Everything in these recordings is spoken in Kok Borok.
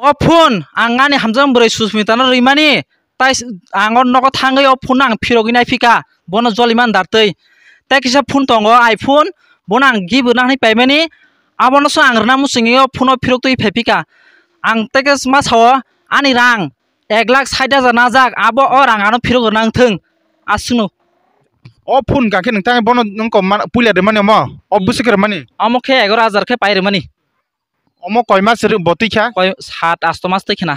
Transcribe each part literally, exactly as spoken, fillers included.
O phone ang ani hamjak bwrwi Susmita no rwimani, tai s-, ang o nogo thangwi o phone no ang phirogwi naiphika, bono joliman dartwi. Tai kisa phone tongo, iPhone, bono ang gift rwna hwnwi paimani, abono se ang rwna muchungwi o phone o phiroktwi phaiphika. Ang tei khe ma sao, ani rang ek lakh sait hajar najak, abo o rang ano phirok rwna wngthung, aswkno. O phone hwnkha khe nwng tang bono nwng kom man-, puila rwmani omo? O bwswk rwmani? Omo khe egaroh hajar khe pai rwmani. Omo koi mas ri-, bo twi kha? Koi sat asto mas twi khna.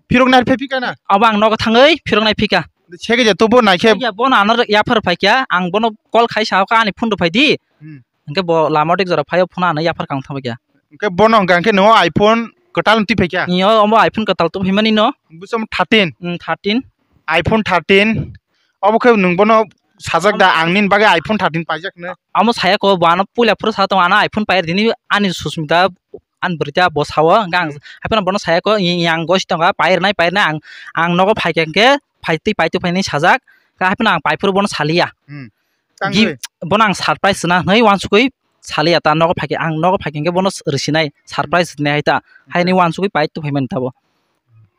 Phirok nai phai phika na? Abo ang nogo thangwi phirok nai phika. Sege je tubu nai khe. Sege bono ano yaphar phai kha, ang bono call khai sa kha ani phone rw phai di. Hmm. Hwnkhe bo lama dik jora phai o phone ano yaphar kang thang kha. Hwnkhe bono hwnkha khe no iPhone kwtal twi phai kha? Nio omo iPhone kwtal twi phai mani no. Busom thirteen. Hmm, thirteen. iPhone thirteen. Obo khe nwng bono sajak da, ang nini bagwi iPhone thirteen paijak hwnwi. Amo saya ko, bo ano puila phuru sa tongo, ano iPhone pai rwdi, ani Susmita ani bwrwi ta bo sao, hwnkhe ang haiphano bono saya ko, yang gosi tongo, pai rwnai, pai rwnai, ang, ang nogo phai khe, hwnkhe phai twi, pai twi phainai sajak, haiphano ang pai phuru bono saliya. Hmm. Gift, bono ang surprise rwna hwnwi uansukwi saliya ta, nogo phai khe, ang nogo phai khe, hwnkhe bono rwsinai, surprise rwnai hai ta, haini uansukwi pai twi phaimani ta bo.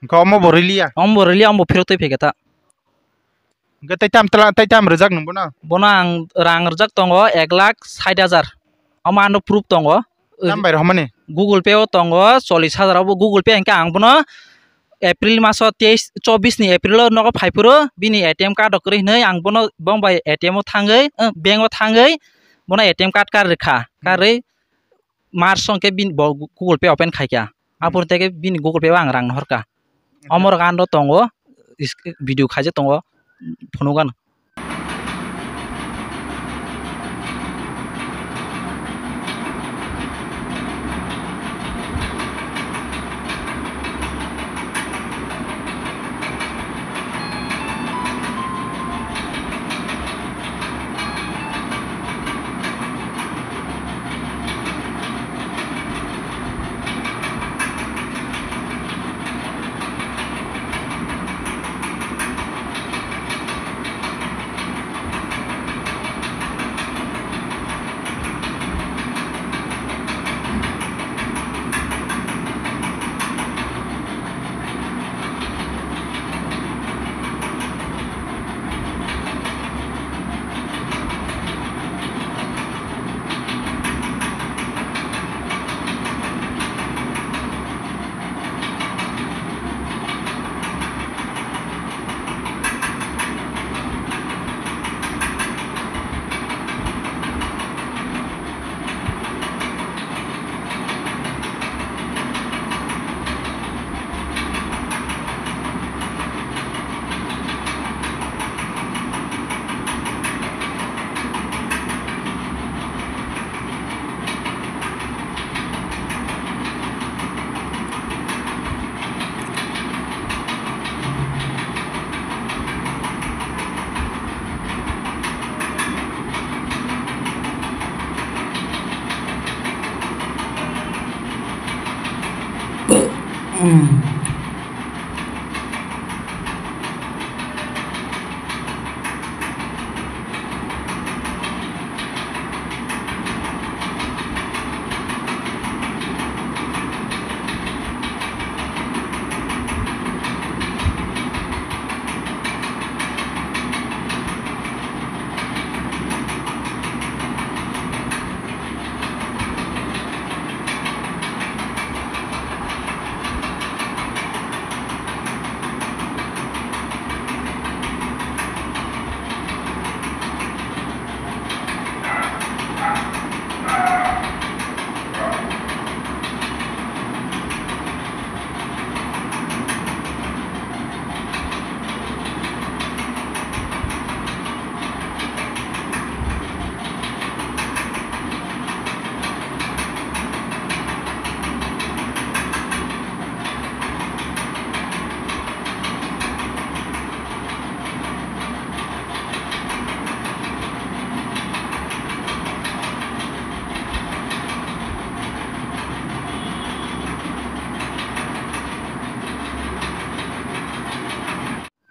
Hwnkhe omo bo rwliya? Omo bo rwliya, omo bo phirok twi phai khe ta. Hwnkhe tei tam tla-, tei tam rwjak nwng bono? Bono ang rang rwjak tongo ek lakh sait hajar. Omo ano proof tongo. Tam bai rohormani? Google Pay o tongo chollish hajar. Obo Google Pay hwnkhe ang bono April maso teis, chobbish ni April o nogo phai phuru bini A T M card rok kwrwi hwnwi ang bono bong bai A T M o thangwi, eh, bank o thangwi bono A T M card karwi rwkha. Hmm. Karwi March song khe bini bo Google Pay open khaikha. Hmm. Aphuru tei khe bini Google Pay o ang rang no horkha. Acha. Omo rok ano tongo, is-, video khaijak tongo, phunukgano.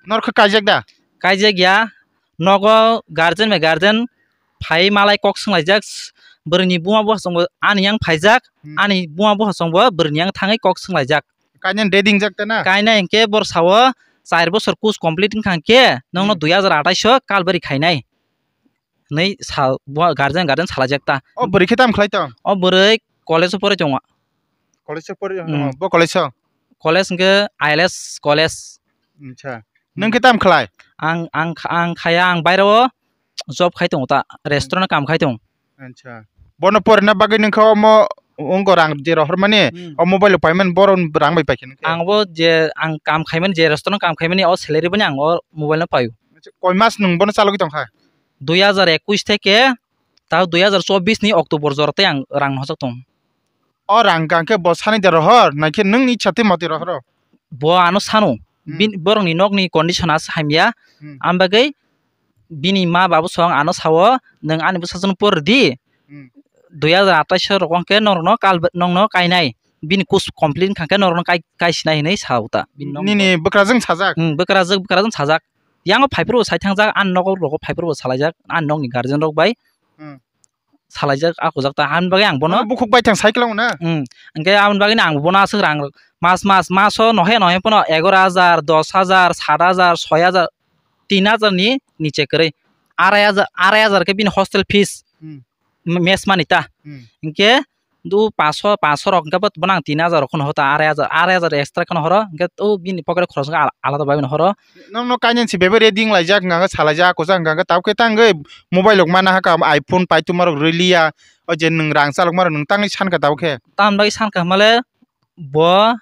Norok khe kaijak da? Kaijak ya, nogo guardian bai guardian phai malai kok swnglaijak, bwrwini buma bwsajwk bo ani yang phaijak, hmm, ani buma bwsajwk bo bwrwini yang thangwi kok swnglaijak. Kainai ready wngjak ta na? Kainai hwnkhe bor sao, char bosor course complete wngkha hwnkhe nokno Hmm. dui hazar athais o kalbari khainai. Hwnwi sa, bo guardian, guardian salaijak ta. O bwrwi khe tamo khlai tong? O bwrwi college o porai tongo. College o porai Hmm. tongo? Bo college o? College hwnkhe I L S college. Acha. Hmm. Nwng khe tamo khlai? Ang, ang, ang khaya, ang baireo job khai tongo ta, restaurant o kam khai tongo. Acha. Bono porina bagwi nwng khe omo wngkha rang je rohormani, Hmm. o mobile o payment boron rang bai paikha nang khe? Ang bo je ang kam khaimani, je restaurant o kam khaimani, o salary boni ang o mobile no paio. Acha, koi mas nwng bono chalogwi tongkha? Dui hazar ekush theke ta dui hazar chobbish ni October jora tei ang rang no hojak tongo. O rang kang khe bo sani de rohor, naikhe nwng ni ichha twi motwi rohoro? Bo ano sano. Hmm. Bin, borokni nokni condition as hamya. Hmm. Am bagwi bini ma babu song ano sao, "Nwng ani bwsajwkno por di." Hmm. Dui hazar athais rok hwnkhe norokno kal, nokno kainai. Bini course complete wngkha khe norokno kai, kaisinai hinwi sao ta. Bini nok Nini bwkrajwng sajak? Hmm, bwkrajwk, bwkrajwng sajak. Yango phaiphuru bo sai thangjak, ani nogo rogo phaiphuru bo salaijak, ani nokni guardian rok bai. Hmm. Salaijak, akujak ta, aboni bagwi ang bono Ano bukhuk bai thang cycle na? Hmm. Hwnkhe aboni bagwi ang bono aswk rang mas, mas, maso nohe nohe pono egaro hajar, dos hajar, sat hajar, soi hajar, tin hajar ni niche kwrwi. Arai hajar, arai hajar khe bini hostel fees, Hmm. m-, mess money ta. Hmm. Hwnkhe do paso, paso rok hwnkhe bo, bono ang tin hajar rok hono hota, arai hajar, arai hajar extra kheno horo, hwnkhe o bini pocket khorok wngkha ala-, alada bai horo. Nokno kainwi se bebak ready wnglaijak, hwnkha khe salaijak, akujak, hwnkha khe tabukhe tangwi mobile rok mana hakha, iPhone paituma rok rwliya, o je nwng rang chalokma rok nwng tangwi sankha tabukhe. Tamoni bagwi sankha hwnmale bo,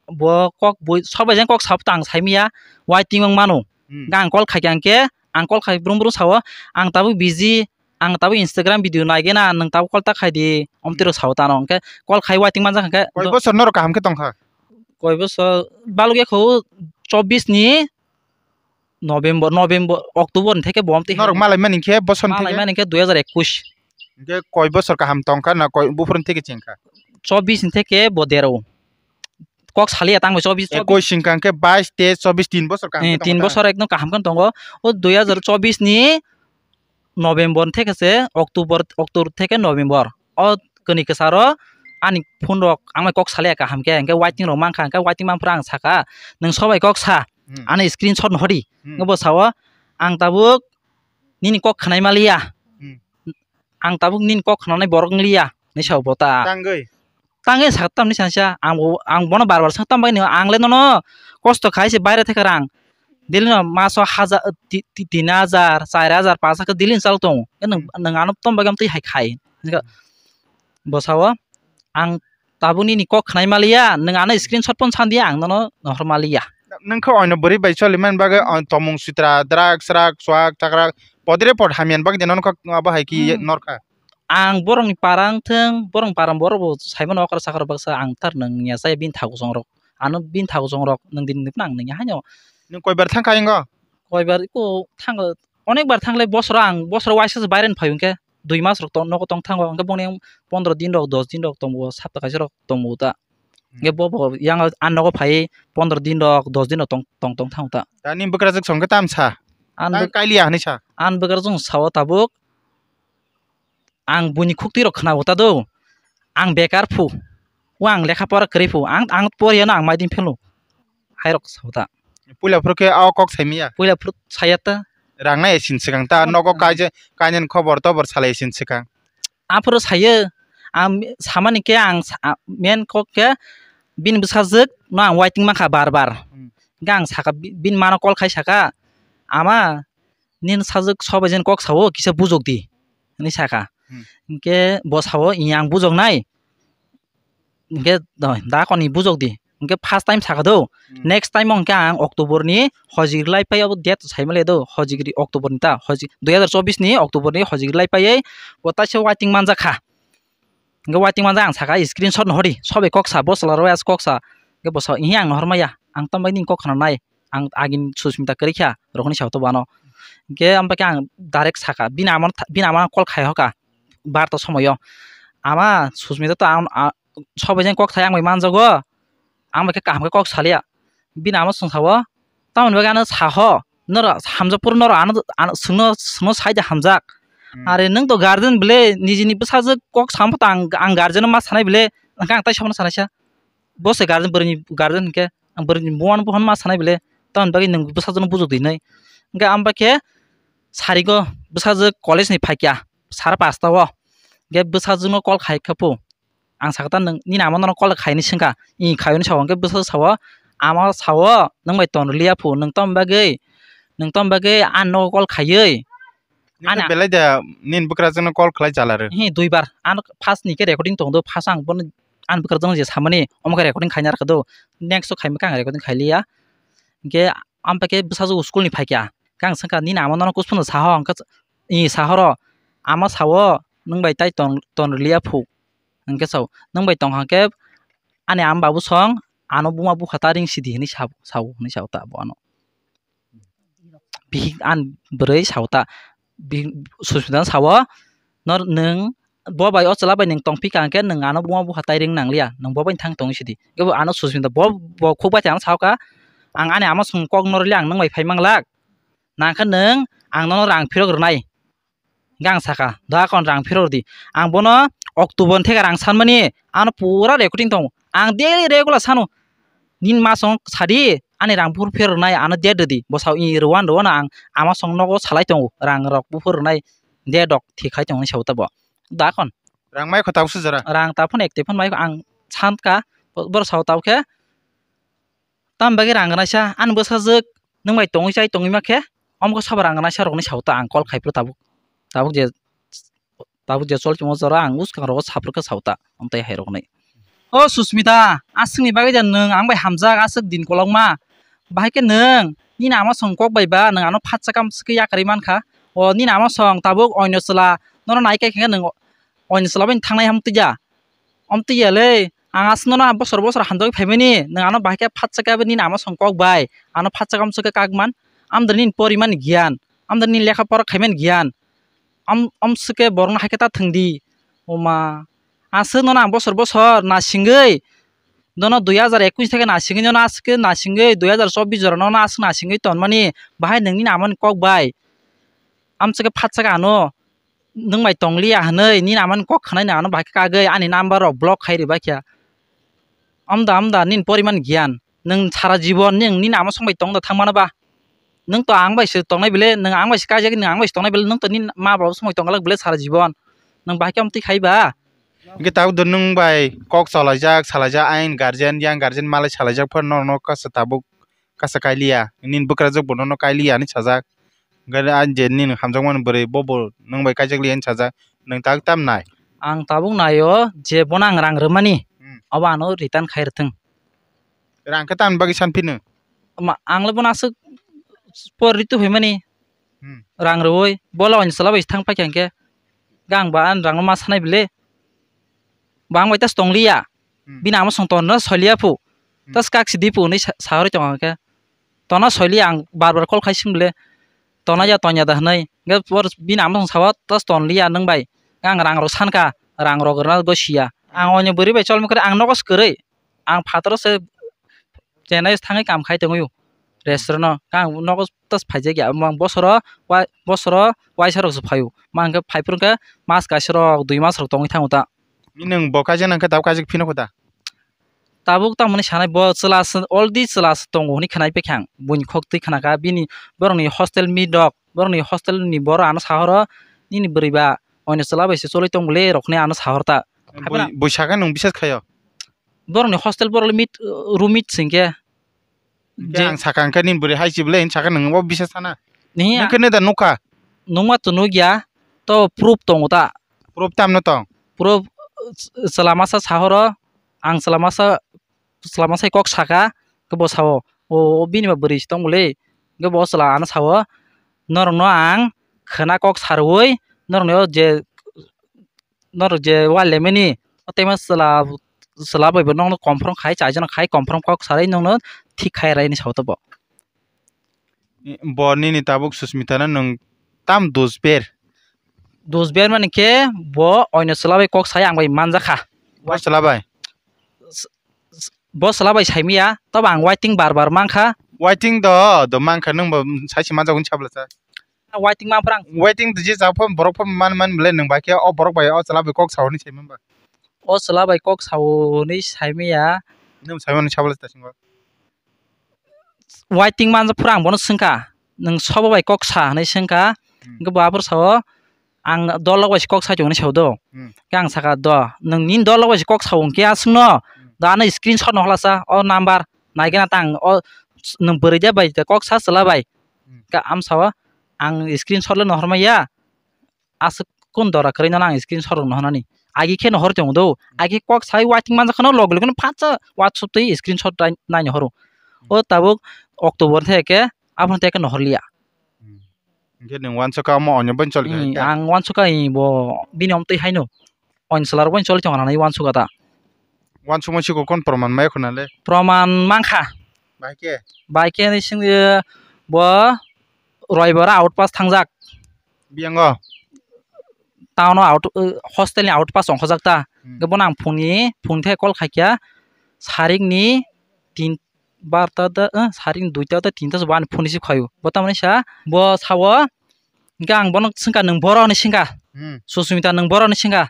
bo kok bui sobai jang kok sabo tang saimanya, waiting wng mano. Hmm. Hwnkhe ang call khaikha hwnkhe, ang call khai brum brum sao, "Ang tabuk busy, ang tabuk Instagram video naigena, nwng tabuk call ta khaidi," omtwi rok sao tano. Hwnkhe call khai waiting manjak hwnkhe Koi bosor norok kaham khe tongkha? Koi bosor balok ya kho, chobbish ni November, November, October ni theke bo omtwi Norok malai mani khe bosor ni theke? Malai mani khe dui hazar ekush. Hwnkhe koi bosor kaham tongkha na koi buphuru ni theke chengkha? Chobbish ni theke bo dero. Kok saliya tangwi chobbish, chobbish. Ekush hwnkha hwnkhe bais, teis, chobbish, tin bosor kaham Eh, khe tin tongkha ta? Bosor ekdom kaham khe tongo. O dui hazar chobbish ni November theke se October, October theke November. O kwnwi kwcharo ani phone rok ang bai kok salai kaham khe, hwnkhe waiting rok mankha, hwnkhe waiting manphuru ang sakha, "Nwng sobai kok sa, Hmm. ano screenshot no hodi." Hmm. Hwnkhe bo sao, "Ang tabuk nini kok khwnai maliya." Hmm. "Ang tabuk nini kok khwnanai borok wngliya," hinwi sao bo ta. Tangwi? Tangwi sa tamni sansa, ang bo, ang bono bar bar swng, "Tamo bagwi nini, ang le nono kosto khai se baire thekha rang. Daily no maso hajar, ti-, ti-, tin hajar, char hajar, panch hajar daily ni chalo tongo. Nwng, Hmm. nwng ano tamo bagwi amtwi hai khai." Bo sao, "Ang tabuk nini kok khwnai maliya, nwng ano screenshot pono sandiya, ang nono nohor maliya." Nwng khe oino bwrwi bai choli mani bagwi, Hmm. o tomung sitra, drug, srak, chuak, chakrak, podre pod hamya ni bagwi de nono kok abo hai khe Hmm. norkha. Ang borokni para wngthwng, borokni para borok bo saimano okra sakra baksa ang tar nwng ya chaya bini thago chongrok. Ano bini thago chongrok nwng din nwng phano ang nwng ya haino. Nwng koibar thangkha ingo? Koibar iko thango, onek bar thangle bosoro ang, bosoro waisa se baire phai hwnkhe dui mas rok tong, nogo tong thango, hwnkhe bongni pondro din rok, dos din rok tongo, sapta kaisa rok tongo ta. Hmm. Hwnkhe bo, bo yang ang nogo phai pondro din rok, dos din rok tong, tong, tong thango ta. Tani bwkrajwk song khe tam sa? Ang Tang bwk-, kailiya hinwi sa? Ang bwkrajwk sao tabuk. Ang buini khuktwi rok khna bo ta do. Ang bekar phu. O ang lekha pora kwrwi phu. Ang, ang poriya no ang maiding phelu. Hai rok sao ta. Puila phuru khe o kok saimaya? Puila phuru saya ta. Rang nai sin swkang ta. Hmm. Nogo kaije, kainani khobor tobor salai sin swkang. Aphuru sayo. Ang samani khe ang sa-, a, main kok khe bini bwsajwk no ang waiting mankha bar bar. Hmm. Hwnkhe ang saka bi-, bini mano call khai saka, "Ama, nini sajwk sobai jani kok sao, kisa bujok di," hinwi saka. Hmm. Hwnkhe bo sao, "Iya, ang bujoknai." Hwnkhe, "Da, da koni bujok di." Hwnkhe first time saka do. Hmm. Next time o hwnkhe ang October ni hojik lai pai, abo date sai male do, hojik ri October ni ta, hojik, dui hazar chobbish ni October ni hojik lai paiwi bo taisa waiting manjakha. Hwnkhe waiting manjak ang saka, "Screenshot no hori, sobai kok sa, bo chwla rok bai kok sa." Hwnkhe bo sao, "Ihi, ang nohor maya, ang tamo bai nini kok khna nai." Ang agini Susmita kwrwi kha, rokni sao to bano. Hwnkhe amo bai khe ang direct saka, bini ama, bini ama call khai hoka, barta somoio. "Ama, Susmita to ang, a, sobai jani kok thai ang bai manjago, ang bai khe kaham khe kok saliya." Bini ama chwng sao, "Tamoni bagwi ano saho, norok hamjak phuru norok ano, ano swngno, swngno sai de hamjak. Hmm. Are nwng to guardian bwle, nijini bwsajwk kok samo to ang, ang guardian no ma sanai bwle, hwnkhe ang tai sono sanaisa." bo se guardian, bwrwini guardian hinkhe ang bwrwini buan buhan ma sanai bile, tamoni bagwi nwng bwsajwkno bujukdi hinwi. Hinkhe ang bai khe sarigo bwsajwk college ni phaikya sara pasta o, hinkhe bwsajwkno call khai kha phu. Ang sakha ta nwng, nini ama nono call khaini swngkha, i khaini sao, hinkhe bwsajwk sao, ama sao, nwng bai ton rwliya phu, nwng tamoni bagwi, nwng tamoni bagwi ani nogo call khaiwi. Nwng ani belai da nini bwkrajwkno call khlai jala rw? Hi, duibar. Ano first ni khe recording tong do, first ang bono ani bwkrajwkno je samani, omo khe recording khaina rwkha do. Next o khaima khe ang recording khailiya. Hinkhe amtwi khe bwsajwk school ni phaikha. Khe ang swngkha, "Nini ama nono kuchupno saho?" Hinkhe i sahoro, "Ama sao, nwng bai tai ton, ton rwliya phu." Hinkhe sao, "Nwng bai tong kha khe ani ama babu song, ano buma bupha ta ring sidi," hinwi sao, sao, hinwi sao ta bo ano. Bihik an bwrwi sao ta, bihik Susmita no sao, "Nor nwng bo bai, o chwla bai nwng tong phi kha, hinkhe nwng ano buma bupha tai ring nangliya, nwng bo bai thang tong sidi." Kebo ano Susmita bo, bo khuk bai ano sao kha, "Ang ani ama song kok no rwliya, ang nwng bai phai manglak, nang khe nwng ang nono rang phirok rwnai." Hinkhe ang sakha, "Da kon rang phirok di." Ang bono October ni theke rang sanmani, ano pura recording tongo. Ang daily regular sano, "Nini ma song sadi, ani rang phuru phirok rwnai, ano date rwdi." Bo sao, "I rwano, rwano, ang ama song nogo salai tongo, rang rok buphuru rwnai, date rok thik khai tongo," hinwi sao ta bo. Da kon. Rang mai kho ta busu jora? Rang ta phano ek twi phano mai kho, ang sankha, bo-, borok sao ta khe, "Tamni bagwi rang rwnaisa? Ani bwsajwk nwng bai tongwi chai tongwi ma khe, omo khe sobo rang rwnaisa rokni sao ta ang call khai phuru tabuk, tabuk je, tabuk je chol tongmo jora ang bwskang rogo saphuru khe sao ta," amtwi hai rokni. "O Susmita, aswkni bagwi da nwng ang bai hamjak, aswk din kolokma, bahai khe nwng nini ama song kok bai ba nwng ano phatsa kam swkhe yakarwi mankha. O nini ama song tabuk oino chwla nono nai khe khe nwng oino chwla bai thangnai ham twi ya?" Amtwi ya le, ang aswk nono bosor bosor hamjagwi phaimani, nwng ano bahai khe phatsa khe abo nini ama song kok bai, ano phatsa khe amswk khe kak man, amdra nini porimani giyan, amdra nini lekha pora khaimani giyan, am-, amswk khe borokno hai khe ta thwng di. Oma, aswk nono ang bosor bosor nasingwi, nono dui hajar ekush theke nasingwi nono aswk khe nasingwi dui hajar chobbish jora nono aswk nasingwi tonmani, bahai nwng nini amani kok bai, amswk khe phatsa khe ano, nwng bai tong liya hinwi nini amani kok khwnai no ano bahai khe kagwi ani number rok block khai rwbai kha. Amda amda nini poriman giyan, nwng sara jibon nwng nini ama song bai tong da thang mano ba? Nwng to ang bai se tongnai bile, nwng ang bai se kaijak, nwng ang bai se tongnai bile, nwng to nini ma baba song bai tong glak bile sara jibon. Nwng bahai khe amtwi khai ba? Hwnkhe tabuk do nwng bai kok chalaijak, salaijak, ayang guardian, yang guardian malai salaijak phano norok no kasa tabuk kasa kailiya, nini bwkrajwk bo nono kailiya hinwi sajak. Hwnkhe a je nini hamjakmani bwrwi bo bo nwng bai kaijak liya hinwi sajak. Nwng tabuk tam nai? Ang tabuk naio je bono ang rang rwmani, Hmm. Abo ano return khai rwthwng. Rang khe tamni bagwi san phino? Ma, ang le bono aswk por ritu phaimani. Hmm. Rang rwui bola oini chwla bai thang paikha hwnkhe, gang ba ani rang no ma sanai bile. Bo ang bai tas tong liya. Hmm. Bini ama song tonna soi liya phu. Hmm. Tas kak si di phu hinwi sa-, saharwi tongo hwnkhe. Tonna soi liya, ang bar bar call khai sing bile. Tonna ya tonya da hinwi. Hwnkhe bor bini ama song sao tas ton liya nwng bai. Ang rang rok sankha, rang rok rwna go siya. Ang oini bwrwi bai cholmani kwrwi, ang nogo swkang kwrwi. Ang phataro se Chennai thangwi kam khai tongwi o restaurant o. Ang nogo tas phaijak ya, bosoro wa-, bosoro waisa rok se phaio. Ma hwnkhe phaiphuru hwnkhe mas kaisa rok, dui mas rok tongwi thango ta. Nwng bo kaijak nang khe tabuk kaijak phino kho ta? Tabuk tamoni sanai bo chwla se, already chwla se tongo hwnwi khwnai paikha ang. Buini khok twi khna kha, bini borokni hostel mate rok, borokni hostel ni borok ano sahoro, "Nini bwrwi ba oino chwla bai se cholwi tong bwle," rok hinwi ano sahor ta. Bui-, buisa khe nwng bisas khaio? Borokni hostel borok le mate, room mate se hwnkhe. Hwnkhe je ang sakha hwnkhe nini bwrwi hai se bwle hinwi sakha nwng bo bisas sana? Ni. Nwng khe nw da nukha? Nukma to nukya, to proof tongo ta? Proof tamno tong? Proof, chwla masa sahoro, ang chwla masa, chwla masa kok sakha, khe bo sao, "O, o bini ba bwrwi se tong bwle." Hwnkhe bo chwla ano sao, "Norokno ang khwna kok sarwi, norokno je norok je wal lemani, o tema chwla, chwla bai bo nokno confirm khai, chaijono khai confirm kok sarai nokno thik khai rai," hinwi sao ta bo. Bo nini tabuk Susmita no nwng tam dusber? Dusber mani khe bo oino chwla bai kok sai ang bai manjakha. Bo chwla bai? S-, s-, bo chwla bai saimaya, tobo ang waiting bar bar mankha. Waiting do, do mankha, nwng bo sai se manjago hinwi sabla sa. Waiting ma phrang. Waiting je ja pho borok pho man man bwle nwng bai khe o borok bai o chwla bai kok sao hinwi sai man ba. O chwla bai kok sao hinwi sai maya. Nwng saimani sabo lai ta singo. Waiting manjak phuru ang bono swngkha, "Nwng sobo bai kok sa?" hwnwi swngkha. Hmm. Hwnkhe bo aphuru sao, "Ang dol rok bai se kok sa," hwnwi sao do. Hmm. Hwnkhe ang sakha, "Do, nwng nini dol rok bai se kok sao hwnkhe aswkno, Hmm. do ano screenshot no hwlasa, o number naigena tang, o nwng bwrwi de bai kok sa chwla bai." Hmm. Hwnkhe am sao, "Ang screenshot le no hormaya." Aswk kun dora kwrwi no ang screenshot rok no hwnani. Agi khe no hor tong do. Agi kok sai waiting manjak kheno log log no phatsa WhatsApp twi screenshot nai no horo. O tabuk October the ke aphano te ke no horliya. Hmm. Hwnkhe nwng wansukha omo onyo bai choli Hmm, kha. Ang wansukha i bo bini om twi haino. Oin solar bai choli tong nai wansukha ta. Wansukma siko kon proman mai khuna le. Proman mankha. Bai khe. Bai khe ni sing bo Roibara out pass thangjak. Biyango. Town o out, uh, hostel ni out pass ongkhojak ta. Hmm. Hwnkhe bono ang phone ni, phone khe call khaikha, sarik ni tin, barta da, uh, sarik ni duita da tinta sobo ani phone receive khaio. Bo tamoni sa, bo sao, hwnkhe ang bono swngkha, "Nwng boro?" hwnwi swngkha. Hmm. Susmita, "Nwng boro?" hwnwi swngkha.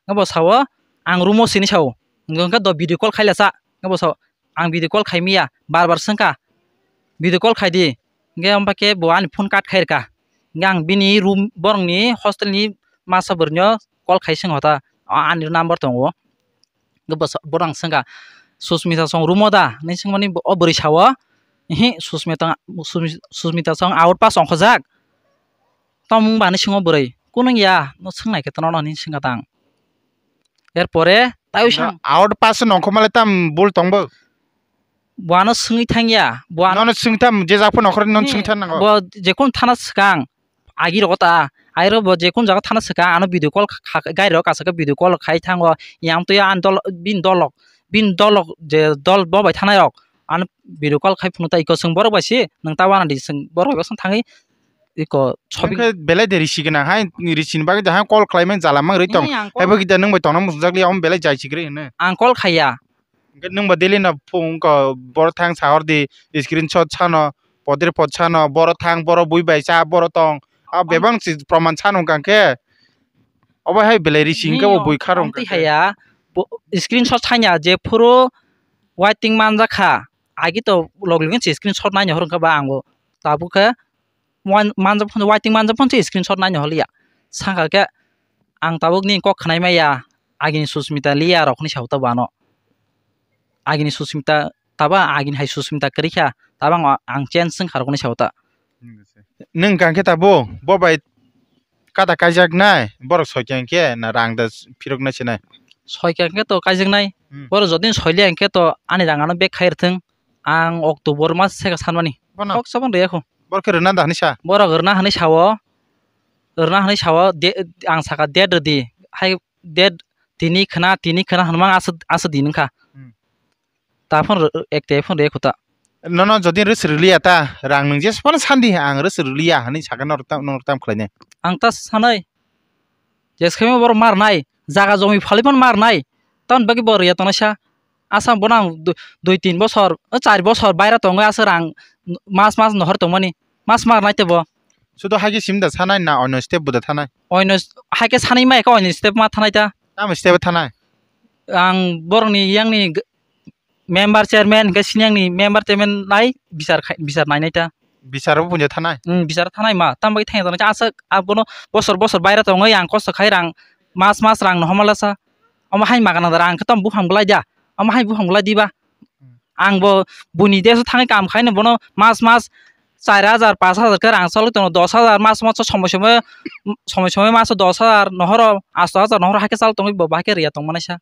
Hwnkhe bo sao, "Ang room o sini," sao. Hwnkhe do video call khailasa. Hwnkhe bo sao, ang video call khaimaya, bar bar swngkha, "Video call khaidi." Hwnkhe ompa khe bo ani phone cut khairwkha. Hwnkhe ang bini room, borokni hostel ni masa bwrwino call khai swng hota, "A-, ani number tongo." Hwnkhe bo sa-, borok ang swngkha, "Susmita song room o da?" hwnwi swngmani bo, o bwrwi sao, "Ihi, Susmita, Susmi-, Susmita song out pass ongkhojak." "Tamo wng ba?" hwnwi swngo bwrwi. "Kunu wngya, no swngnai khe tono," hwnwi swngkha tang. Erpore taiwi Nga sang out pass nongkhorma le tam bul tongbo. Buano swngwi thangya, buano Nono swngwi tam je jak phano nongkhorni nono swngwi thang nango. Bo jekun thana swkang, agi rogo ta, ai ro bo jekun jaga thana swkang, ano video call kha, kha, gai rok asaka video call khai thango, yang to ya an dol, bin dolok, bin dolok je dol bo bai thanai rok, ano video call khai phunu ta iko swng borok bai si, nwng ta wana di swng borok bai swng thangwi iko shopping. Omo khe belai de risi gwnang hai, risi ni bagwi de hai call khlai mani jala mang rwi tong. Ni ang call Haibo kida nwng bai tongna muchungjak liya, omo belai jai si kwrwi hwnwi. Ang call khaiya. Hwnkhe nwng bo daily no phone ko boro thang sahor di, screenshot sano, podre pod sano, boro thang, boro bui bai cha, boro tong. A Om- bebang si proman sano hwnkha khe. Obo hai belai risi hwnkhe bo Ni bui kharo om hwnkha twi khe. Haya, bo screenshot sanya je phuru waiting manjakha. Agi to log login si screenshot naini hor hwnkha ba ang bo. Tabuk khe Wan-, manjak phano, waiting manjak phano se screenshot naina holiya. Sangkha khe ang tabuk nini kok khnai maya, agini Susmita liya rok hinwi sao ta bo ano. Agini Susmita taba, agini hai Susmita kwrwi kha, taba ang, ang change wngkha rok hinwi sao ta. Nwng hwnkha khe tabuk, bo bai kata kaijak nai, borok soi khe hwnkhe na rang da phirok nai se nai? Soi khe hwnkhe to kaijak nai, Hmm. borok jodi soi liya hwnkhe to ani rang ano back khai rwthwng, ang October mas se kha sanmani. Bono? Kok sabon rwya kho. Borok khe rwna da hwnwi sa? Borok rwna hwnwi sao. Rwna hwnwi sao. De-, ang saka date rwdi. Hai date tini khna, tini khna hwnmang aswk, aswk din wngkha. Hmm. Ta phone rw-, ek te phone rwya kho ta. Nono jodi rwswk rwliya ta, rang nwng jesphano sandi, ang rwswk rwliya hwnwi sakha norok tam, norok tam khlainai. Ang ta sanai. Jeskhemo borok marnai, jaga jomi phaliphano marnai. Tamoni bagwi bo rwya tongnaisa. Asa bono ang du-, dui tin bosor, o char bosor baira tongwi asa rang mas mas nohor tongmani. Mas mar nai tebo. Sudo haikhe sim da sanai na oino step bo da thanai? Oino s-, haikhe sanai ma ekha oino step ma thanai ta. Tamo step thanai? Ang borokni yangni g-, member chairman hwnkhe sini yangni member chairman nai bichar khai, bichar nainai ta. Bichar bo punja thanai? Hmm, bichar thanai ma. Tamo bagwi thangya tongnaisa aswk abono bosor bosor baira tongwi ang kosto khai rang mas mas rang no homalasa. Omo hai magana da rang khe tamo buphang bwlai da. Omo hai buphang bwlai diba? Ang bo buini deso thangwi kam khaino bono mas mas char hajar, pash hajar khe rang chalwi tongo, dos hajar mas mas somoi somoi, somoi somoi maso dos hajar nohoro, asto hajar nohoro haikhe chal tongwi bo bahai khe rwya tongmanaisa.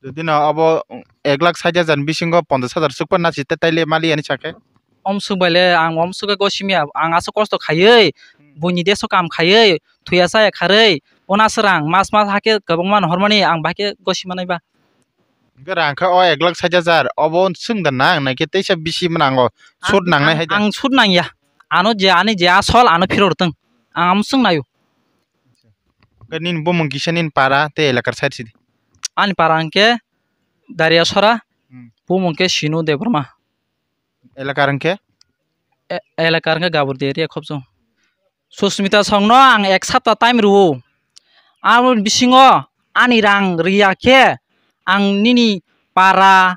Jodi no abo ek lakh sait hajar ni bisingo ponchash hajar chukpa nachi tei taile mali ani sakhe? Omswk bai le ang omswk khe gosimya, ang aswk kosto khaiwi, buini deso kam khaiwi, thuya chaya kharwi, ono aswk rang mas mas hakhe kwbangma nohormani ang bahai khe gosimanai ba. Hwnkhe rang khe o ek lakh sait hajar, obo swng da nang, naikhe teisa bisi mwnango, sut nangnai hai da? Ang sut nangya. Ano je, ani je asol, ano phirok rwtwng. Ang amo swng naio. Hwnkhe nini bumung kisa nini para tei elakar side sidi? Ani para hwnkhe Dariasora, Hmm. bumung khe Sinu Debbarma. Elakar hwnkhe? E-, elakar hwnkhe Gabordi area Khopjong. Susmita songno ang ek sapta time rwo. Aboni bisingo ani rang riya khe ang nini para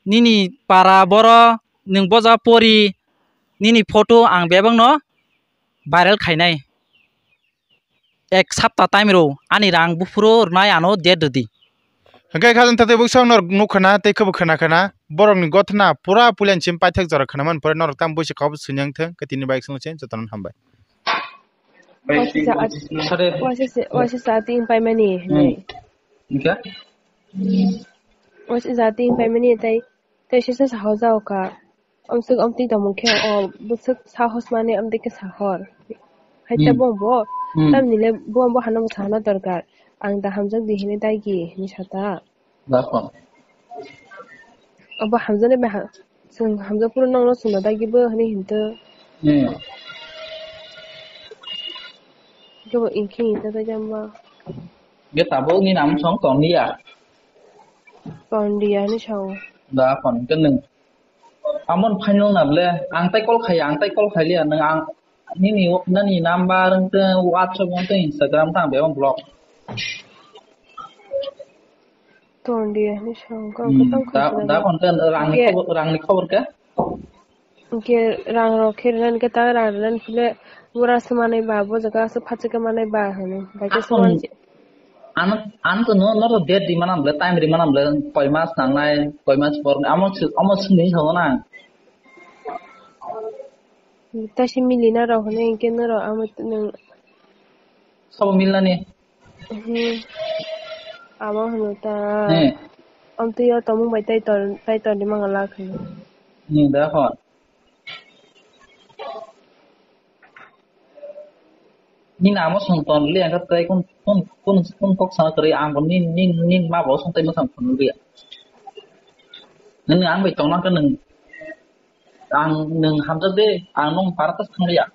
nini para boro nwng boja pori nini photo ang bebakno viral khainai. Ek sapta time rw, ani rang buphuru rwnai ano date rwdi. Hwnkhe khajang taktwi bwswk norok nukha na tei khebo khwna kha na, borokni gothna pura puila ni simi paithak jora khwna man pore norok tamo buisi kok swinang thung khe tini bai swng se jotono hambai. Waisa sa-, Sare. Waisa sa-, waisa sa ting paimani Hmm. hinwi. Hwnkhe? Waisa sa ting paimani tei, tei sisa sa hojao kha. Amswk amtwi tongmung khe o bwswk sahos mani amtwi khe sahor. Hai ta Hmm. bo bo. Hmm. Tamni le bo bo hano bo sahana dorkar. Ang da hamjak di hinwi dagi hinwi sata. Dakon. Abo hamjaknai bai ha-, chwng hamjakphuru nokno chwngno dagibo hinwi hinto. Hmm. Kebo inkhe hinto dagi amba. Ge tabuk ni nam song tong liya. Tong liya hinwi sao. Dakon ke nwng. Amon final na ble, ang tai call khaya, ang tai call khaya, nwng ang, nini, nani number wng tong, WhatsApp wng tong, Instagram tang, bebak block. Tong di, ni song, kok Hmm, tong da, khosna da ni. Kon kan rang ni Ge- khobor, rang ni khobor ke? Ge rang rok khe rang ke ta rang rang phle, bura se manai ba, bo jaga se phache ke manai ba, hano. Bai ke Akon, suan se. Ano, ano to no, no to date di manam le, time di manam le, koi mas nangnai, koi mas por, amo, amo sini sa na. Ta si mili na rok hone, ke no rok, amo to nang. Sabo mil na ni? Hmm. Amo hwno ta. Hmm. Amtwi o tongmung bai tai tor, tai tor di mangala khwno. Hmm, da hon. Nini amo song ton le ang tai kun, kun, kun, kun kok sana kari ang ni, ni, ni ma bo song tai masang kun ri. Nini ang bai tong nang ka nung. Ang nwng hamjak de, ang nwng para ta thang liya.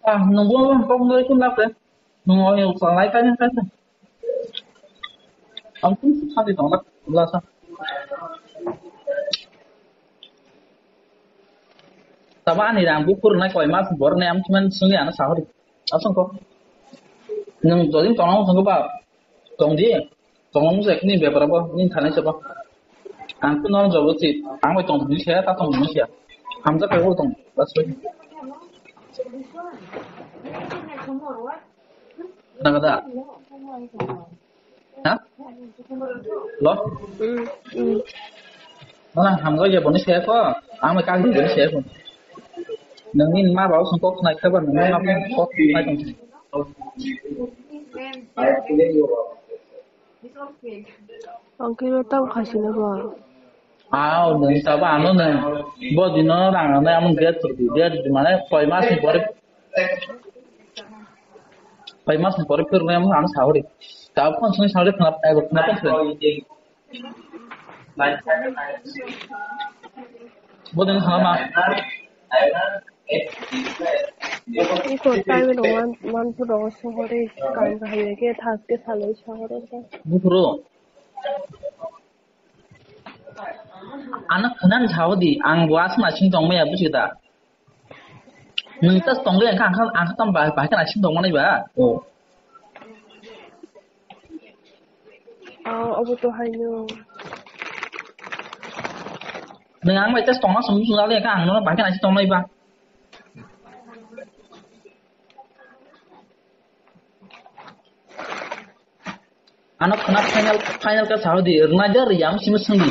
Ah, nwng bo nwng kok nwng kun lak de. Nwng o yung sa lai kai kai. Ang kun sa di tong lak la sa. Tama ani rang bukur nai koi mas bor nai am tuman sungi ana sahori. Asong ko. Nwng jodi tong ang song ba. Tong di. Tong ang sek ni bepar ba ni thani seba. Ang kun nong jobo ti. Ang bai tong ni sia ta tong ni sia. Hamjak kai tong. Bas bai. Nang da. Ha? Lo? Mm, mm. Mana hamgo ya boni saya ko, ang mai kang boni saya ko. Nangni ma ba song kok nai khaba nangni ma kok nai tong. Ang khe tam khasina ba. Aw, nang ta ba ano nang. Bo dino rang nang amon get tur di, get di mane koi mas ni pore. Koi mas ni pore phir nang amon ano sahori. Ta phone sini sahori khna, ai khna phone sini. Bodin halama. Iko time no man, man phu do sohore kam bahai ke thak ke salai sohore. Bufuro. Ano khanan sao di, ang buas ma sing tong maya busi da. Nung tas tong le ang kha, ang kha tam ba, ba kana sing tong manai ba. Oh. Oh, obo to haino. Nung ang bai tas tong na sung sung le ka ang no ba kana sing tong nai ba. Ano khna final, final ka sao di, rwna ja riya, ang simi sung di.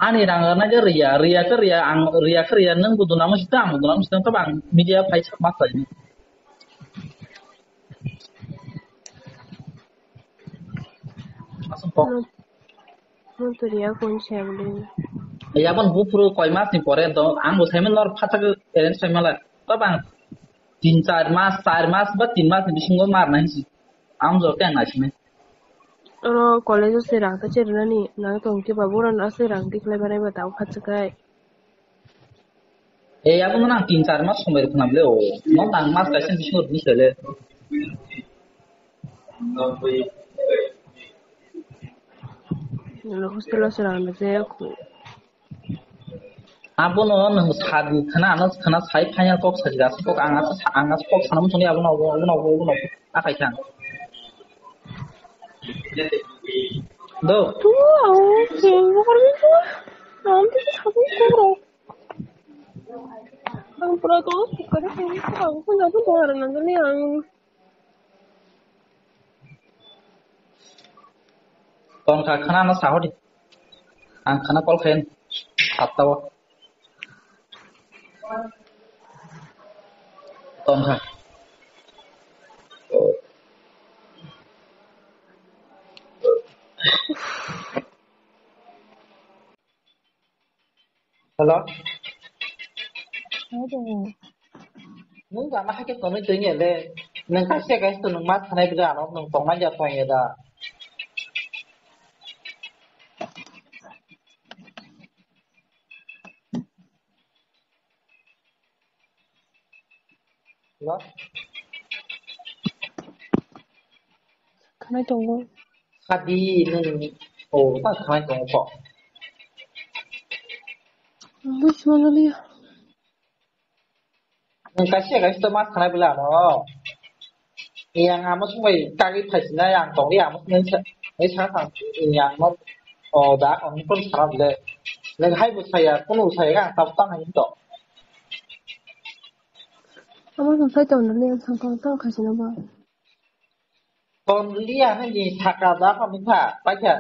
Ani rang rwna ja riya, riya ka riya, ang riya ka riya, nang buduna mo sita, ang buduna mo sita, tabang media phai sak ma phai. Asam pok. Mon to riya kon se abli. Yabon bufuru koi mas ni pore do, ang bo saiman nor phatak arrange sai mala. Tabang tin char mas, char mas ba tin mas ni bisingo mar nai si. Am jo kya nai si. Oro college o se rang ta cherna ni, nang tong ke ba bora na se rang dikhlai barai ba tau phatak kai. Eh, abo no nang tin char mas somoi rwkha na bole o. No nang mas kaisa bisingo rwdi sele. Hostel o chwla hwnba je khu. Abono nwng sadi khna, ano khna sai phaiya kok sajak, kok ang asa, ang asa kok sana muchungya, abono, abono, abono, abono, akai kha. Do. Tu, ang sing ko kar ko. Ang tu sabun ko ro. Ang pura to, ko kar ko, ang ko na to bar na ni ang. Tongkha khana no sahodi. Ang khana call khayan. Satta o. Tongkha. Hello? Hello. Nwng ba ma hakhe tonwi tongya le. Nwng kaisa kaisa to nwng ma thanai bwle ano nwng tongna ya tongya da. Hello? Khanai tongo. Sadi nwng o ta khanai tongo kho. Buj manaliya. Nwng kaisa kaisa to ma khanai bwle ano. Yang amo sumai kagwi phaisinai ang tongwi amo sumai sa, oi sa thang yang no o da ang kon sara bwle. Nwng hai bo saya, kunu saya ang tab tang hai to. Amo sumsai tong nani ang sangkang tang khaisina ba. Ton liya hwnwi saka da kha nukha, paikha.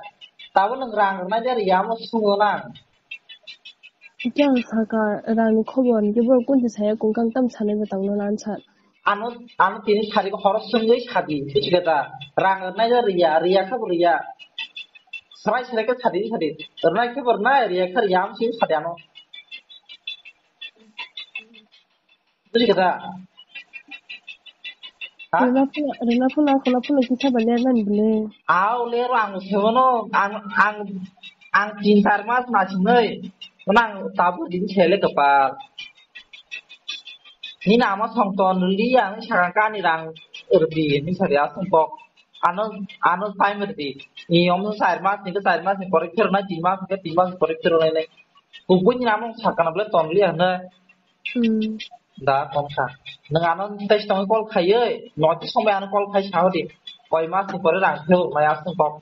Tabo nwng rang rwnai de riya mo sungo nang. Khe ang saka rangni khobor hwnkhe borok kunti saya kung kang tam sanai bo tangno lan sat. Ano, ano tini sari horo sungwi sadi, bujiga da? Rang rwnai de riya, riya kha bo riya. Srai srai khe sadi, sadi. Rwnai khe bo rwnai, riya khe riya, ang sini sadi ano. Buji kha da? Ha? Rwna phano, rwna phano, khwna phano kisa ba ler nani bwle. Aw, ler ang se mano, ang, ang, ang tin char mas na sinai. Mano ang tabuk din sele kapal. Ni nama song ton li ang sakang kani rang rdi ni sari asong kok. Ano, ano time rdi. Ni om char mas ni, char mas ni pore phero na, tin mas ni, tin mas ni pore phero na. Kubui ni nama sakana bwle ton li ang na. Hmm. Da, tongkha. Nwng ano tei tongwi call khaiwi, notice tongwi ano call khai sao di. Koi mas ni pore rang pheo, mai aswng kok.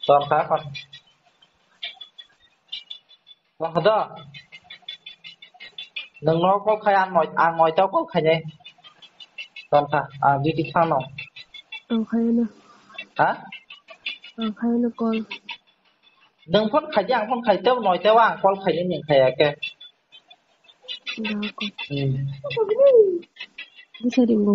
Tongkha, kon. Tongkha do. Nwng no call khai, ang noi, ang noita call khainai. Tongkha, ang duty thangno. Ang khaino. Ha? Ang khaino call. Nwng phone khai di, ang phone khai tei noita o ang call khainai nwng khaiya khe. Dako. Hmm. Bisa ringo.